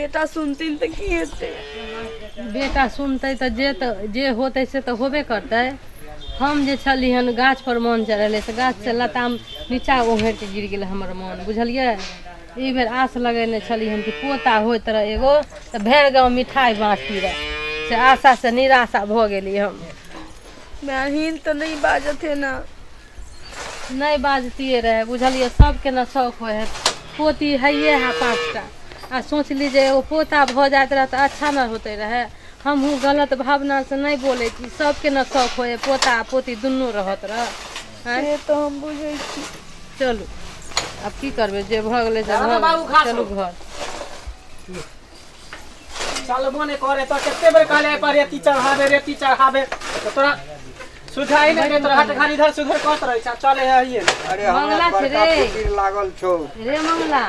बेटा सुनथिन तऽ की हेतै? बेटा सुनतै तऽ जे तऽ जे होतै से तऽ होबे करतै। हम जे छली हन गाछ पर मन चढ़ेले से गाछ से लताम नीचा ओंघरि के गिर गेलै हमर मन, बुझलियै? ई बेर आस लगेने छली हन कि पोता होइत रहे एगो तऽ भरि गाँव मिठाइ बाँटती रहे, से आशा से निराशा भऽ गेली हम। बहिन तऽ नहि बाजत है ना। नहि बाजतियै रहए, बुझलियै? सबके ने शौक होइ हइ, पोती हैये है 5टा, आ सोचली जे एगो पोता भऽ जाइत रहए तऽ अच्छा ने होते रहए। हमहूँ गलत भावनासँ नहि बोलै छी, सबके ने शौक होइ हइ पोता आ पोती दुनू रहत रहए। से तऽ हम बुझै छी। चलू आब की करबै, जे भऽ गेलै से भऽ गेलै, चलू घर। चलबो नहि करे तो कते बेर कहले पर रेती चढ़ाबे, रेती चढ़ाबे, तो तोरा सुझाई नहि देत हट खाली इधर से उधर कहत रहै छै, चले है ये। अरे हमरा मंगला छै बड़का रे। फिकिर लागल छौ। रे मंगला।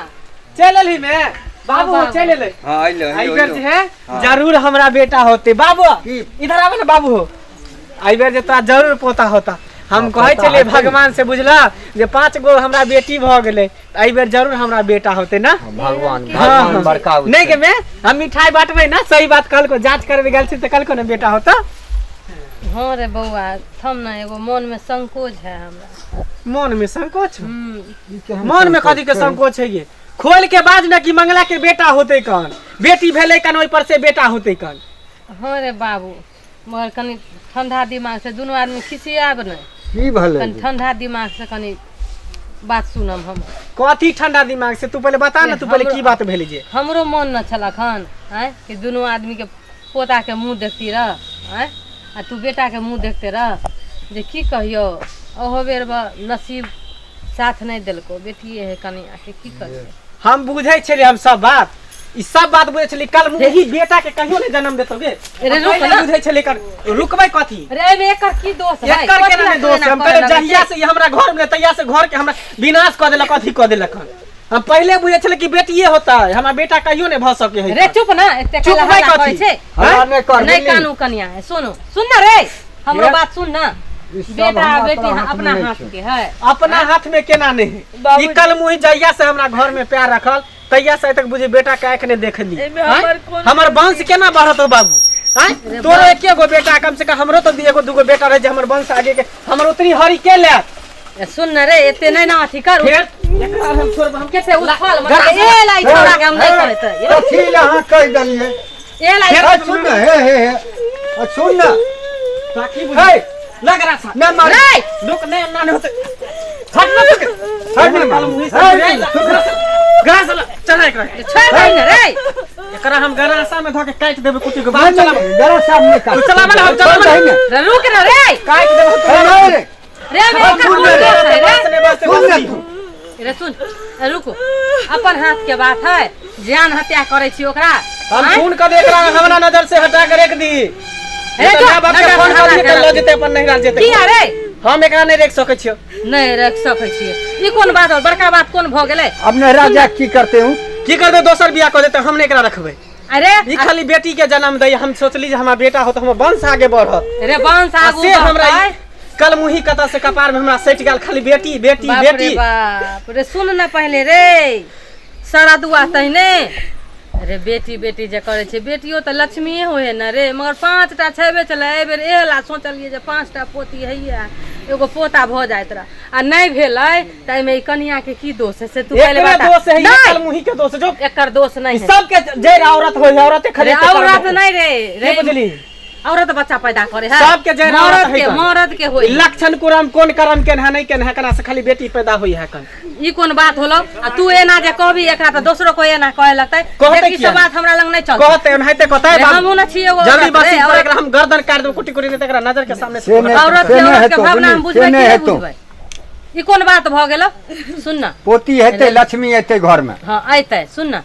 चल एलही में बाबू? हाँ, बाबू। चल एलै। हाँ, अइलो, एहि अइलो, बेर अइलो। जे है हाँ। जरूर हमरा बेटा होते बाबू। की? इधर आबे ना बाबू हो, एहि बेर जे तोरा जरूर पोता होता। हम हाँ, कहै पोता छलियै हेतै ने। भगवान से, बुझला जे 5 गो हमरा बेटी भऽ गेलै, एहि बेर जरूर हमरा बेटा होते ना। भगवान, हाँ, भगवान हाँ। बड़का होते। नहीं के में हम मिठाई बांटबै ना, सही बात कहलको, जांच करबे गेल छी तऽ कहलको ने बेटा होता। हाँ रे बौआ, थम ना, एगो मन में संकोच है हमरा। मन में संकोच? हम्म। मन में कथी के संकोच है ये? खोल के बाज ना कि मंगला के बेटा होते कन, बेटी भेलै कन, ओहि पर से बेटा होते कन। हाँ रे बाबू, मगर कनी ठंडा दिमाग से दुनू आदमी खिसियाब नहि। की भेलै? कनी ठंडा दिमाग से कनी बात सुनम हम। कथी ठंडा दिमाग से? तू पहले बता ना, तू पहले की बात भेलै जे हमरो मन न छलक हन आँय कि दुनू आदमी के पोता के मुँह देखती रह आँय, आ तू बेटा के मुँह देखते रह, जे की कहियो ओहो बेर नसीब साथ नहि देलको, बेटिए है कनिया के की करियै। हम बुझै छलियै, हम सब बात, ई सब बात बुझै छलियै। कल मुही बेटा के कहियो नहि जन्म देतौ गे। अरे रुक पहिले ना। बुझै छलियै कर रुकबै कथी? अरे एहिमे एकर की दोष है? एकर कथी केना नहि लए दोष है? हम एना करऽ कहलियै लगै जहिया छै? से ई हमरा घर में तहिया से घर के हमरा विनाश कऽ देलक, अथी कऽ देलक हन। हम पहिले बुझै छलियै कि बेटिए होता है, हमरा बेटा कहियो नहि भऽ सकै है। रे चुप ना, एते चुप काला भाई हल्ला कथी? करै छै। हल्ला नहि कर, नहि बुझली? कानू कनिया है, सुनो सुन ना रे, हमरो ये- बात सुन ना। ई सब बेटा हमरा बेटी तोरा हाथ में अपना नहि हाथ छै। के है। अपना हाथ में केना नहि है? बाबूजी। ई कल मुही जहिया से हमरा घर में पैर रखल तहिया से आइ तक बुझी बेटा के आँखि नहि देखली। एहिमे आँय? हमर कोन हमर वंश केना बढ़त हो बाबू? आँय? तोरो एके गो बेटा, कम से कम हमरो तो एगो दूगो बेटा रहे जे हमर वंश आगे के, हमर उतरी हरी के लेत? ए, सुन न रे, एते नहि ना अथी कर। फेर एकरा हम छोड़ब हम केते उछल गरा- मतलब ए लाई छोड़ा के हम नहि करैत। कथी लए अहाँ कहि देलियै? ए लाई ए, सुन ने, हे हे हे, ए, सुन ने। ताकि बुझ लग रहा था नहि मार। रे रुक, नहीं ना नहीं होते, हट ना तू, हट ना मार। हे, गरा से चला एकरा। छोड़ दही ने रे। एकरा हम गरासा में धो के काटि देबै कुटी के नहि, बाप। नहि, चला नहि, जरा साहब नहि काट। तू चला ना, हम चला छोड़ दही ने। रे रुक ने रे। काटि देबै हे, नहि रे, रे मे एकर सुन कोन ने रे। दोष है रे? ने बस सुन ने तू। रे सुन, ए, रुको, अपन हाथ के बात है, जान हत्या करै छी ओकरा। हम आँय? खून कर एकरा हमरा नजर से हटा कर रख दी। रे जो, माय बाप के नजर फोन हटा कर दिए के तऽ रख लऽ दी। जेतै अपन नैहरा जेतै। किया रे? हम एकरा नहि राखि सकै छियौ। नहि राखि सकै छियै, ई कोन बात होल? बड़का बात कोन भऽ गेलै? अब नैहरा जा की करते हूँ? की करतै? दोसर बियाह कऽ देतै, हम नहि एकरा रखबै। अरे ई खाली बेटी के जन्म दै, हम सोचली जे हमरा बेटा होत हमर वंश आगे बढ़त। रे वंश आ आगू से हमरा बढ़तै। ई कल मुही कतऽ से कपार में हमरा सटि गेल, खाली बेटी बेटी बाप रे बेटी। बाप रे, सुन न पहिले रे सरदुआ तहिने रे, बेटी बेटी जे करै छै, बेटियो तऽ लक्ष्मीए होइ है ने रे, मगर 5टा छेबे छलै। एहि बेर एहला सोचलियै जे 5टा पोती हैया, एगो पोता भऽ जाइत रह, आ नहि भेलै तऽ एहिमे ई कनियाके की दोष है से तू पहिले एकरे बता। दोष है, ई नहि, कल मुही के दोष है, जो एकर दोष नहि ई है। सबके जड़ औरत होइ है, औरते खाली रे एते औरत करबै। नहि रे, की रे बुझली? औरत बच्चा पैदा करे है, सबके जड़ औरत मरद है के कन। मरद के होई। लक्षण कुरम कोन करम केन है नहीं केन है, कना से खाली बेटी पैदा हुई है कन। ई कोन बात होलो? आ तू एना जे कहबी एकरा तऽ दोसरो कोई एना कहे लगतै। कहतै देख, ई किया? सब बात हमरा लग नहि चलतै। कहते एनाहिते कहते रे, बाबू। हमहूँ न छी एगो जल्दी औरत बस रे, ई पर औरत। एकरा हम गर्दन काटि देबै कुटी कुटी, नहि तऽ एकरा नजर के सामने से से नहि- औरत से के नहि औरत के हेतौ, भावना हम बुझली? बुझबै से कि नहि नहि हेतौ। बुझबै? ई कोन बात भऽ गेलो? सुन न, पोती हेतै, लक्ष्मी एतै घर में। हँ अयतै। सुन न,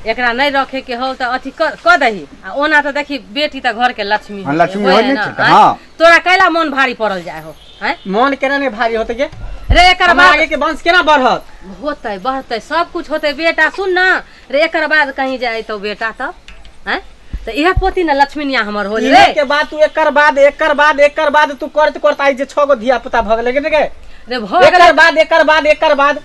एकरा नहि रखे के हौ तऽ अथी कऽ दही, आ ओना तऽ देखी बेटी तऽ घर के लक्ष्मी हाँ, लक्ष्मी होइ होइ है नहि ना, छै तऽ, आँय? हाँ। तोरा कैला मोन भारी पड़ल जाय हो? आँय? मोन केना नहि भारी होतै गे? रे एकर हमरा बाद आगे के वंश केना बढ़त? होतै, बढ़तै, सब कुछ होतै बेटा। सुन न रे, एकर बाद कहीं जाय तो बेटा तब आँय तऽ इएह पोती ने लक्ष्मीनिया हमर होल रे। इहे के बाद तू एकर बाद एकर बाद एकर बाद तू करत करत आइ जे 6 गो धिया पुता भऽ गेलै गे। रे भऽ गेलै। एकर बाद एकर बाद एकर बाद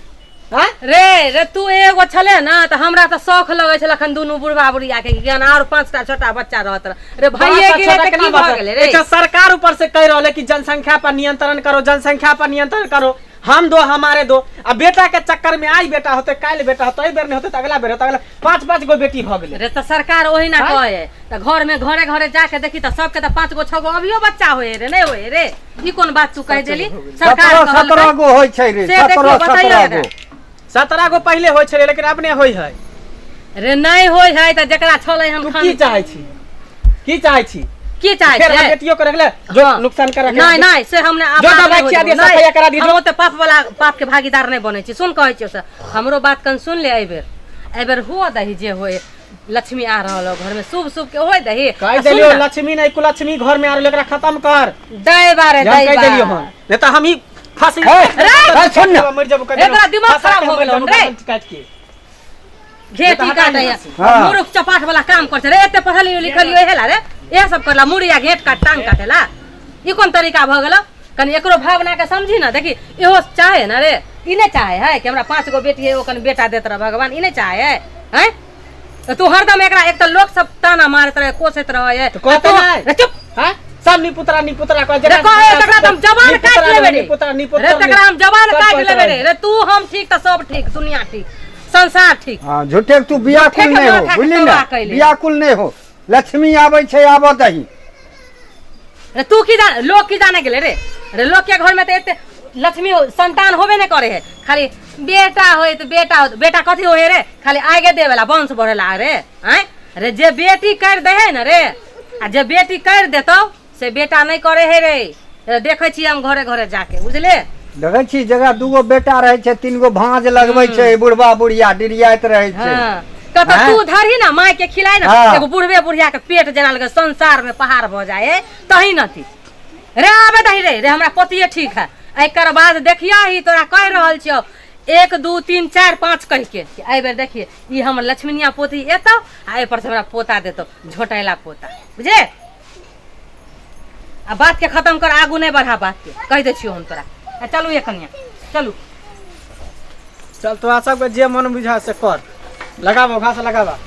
हैं? रे रे तू एगो छले ना तऽ हमरा तऽ शौख लगै छल अखन दुनू बुढ़बा बुढ़िया के कि आर पांचटा छोटा बच्चा रहत रह। रे भइए पाँच टा गेलै छोटा तऽ केना की भऽ बचत? गेलै रे एकटा सरकार ऊपर से कहि रहल है कि जनसंख्या पर नियंत्रण करो, जनसंख्या पर नियंत्रण करो, हम दो हमारे दो। आ बेटा के चक्कर में आई बेटा होते, काल्हि बेटा होते, एहि बेर नहि होते तऽ अगला बेर होते, अगला पाँच पाँच गो बेटी भऽ गेलै। रे तऽ सरकार ओहिना आँय? कहै तऽ घर में घरे घरे जाके देखी तऽ सबके तऽ पाँच गो छह गो अभियो बच्चा होए रे, नहि होए रे? ई कोन बात तू कहि देली? सरकार 17 17 कहलकै गो होइ छै रे, से देखियौ, 17 बतैयौ 17 एकरा। गो। 17 गो पहिले होइ छलै लेकिन अब नहि होइ है। रे नहि होइ है तऽ जकरा छलै हम तू खान की चाहै छी, की चाहै छी? की चाहै फेर छियै? बेटियो के रखले जो हाँ। नुकसान कर नहीं नहीं से हमने जो आबाद दवाई नहीं खिया होय दिए, देबो। सफाइया करा दिए, हम जो। ओते पाप वाला पाप के भागीदार नहीं बनै छी। सुन कहै छियौ से हमरो बात कन सुन ले। एहिबेर एहिबेर हुआ दही जे होए, लक्ष्मी आ रहल हो घर में, शुभ शुभ के होय दही। कहि आ सुन देलियो ना, लक्ष्मी नहीं कुलक्ष्मी घर में आ रहल, एकरा खत्म कर। दै बारे हम दै कहि देलियो बारे। हन, नहीं तऽ हम ही फांसी हे, सुन ना। मरि जेबो कहि एकरा दिमाग खराब हो गेलो रे। काटि के घेटी हटा काटैया नहीं। हाँ। मूर्ख चपाट वाला काम कर रे। एते पढ़लियो लिखलियो हेला रे, इएह सब करला मुड़िया घेट काट टांग काटेला, ई कोन तरीका भऽ गेलो? कनि एकरो भावना के समझी ना। देखी इहो चाहे ना रे, ई नहि चाहे है कि हमरा 5 गो बेटी है, ओ कनि बेटा देत रह भगवान, ई नहि चाहे है? हैं? तऽ तू हरदम एकरा एक तऽ लोक सब ताना मारैत रहे, कोसैत रहे है। तऽ कहतै आ तू- नहि। रे चुप। हैं? सब निपुतरा निपुतरा कह रे कहे तकरा तऽ हम जबान काटि लेबै रे। निपुतरा निपुतरा रे तकरा हम जबान सब काटि कहैत लेबै रे। रहै। रे तू हम ठीक तऽ सब ठीक, दुनिया ठीक, संसार ठीक। हाँ, झूठे के तू बियाकुल झूठे के नहीं हो, माथा के बुझली ना? तबाह कैले। बियाकुल नहीं हो, लक्ष्मी आबै छै आबऽ दही। रे तू की जान, लोग की जाने गेले रे? रे लोग के घर में तो एते लक्ष्मी संतान होबे नहीं करे है, खाली बेटा होए तो बेटा हो, बेटा कथी होए रे? खाली आगे देवेला, वंश बढ़ेला रे। आँय रे जे बेटी कर दे है ना रे, आ जे बेटी कर देतौ से बेटा नहीं करे है रे। रे देखै छी हम घरे घरे जाके, बुझले? देखै छी जकरा 2 गो बेटा रहै छै, 3 गो भाँज लगबै छै, बुढ़बा बुढ़िया डिरियाइत रहै छै। हाँ कतऽ आँय? तू धरही ना माय के खिलाय ना। हाँ। एगो बुढ़बे बुढ़िया के पेट जेना लगे संसार में पहाड़ भऽ जाए है, तही नथी रे। आबे दही रे। रे हमरा पतिये ठीक है। एकर बाद देखिया ही तोरा कहि रहल छियौ 1 2 3 4 5 कहि के कि एहि बेर देखिए ई हमर लक्ष्मीनिया पोती एतौ आ एहि पर से हमरा पोता देतौ, झोटैला पोता, बुझे? आ बात के खत्म कर, आगू नहीं बढ़ा बात के, कहि दै छियौ हम तोरा। आ चलू ये कनिया चलू। चल तोरा सबके जे मन बुझा से कर, लगाबो घास लगाबा।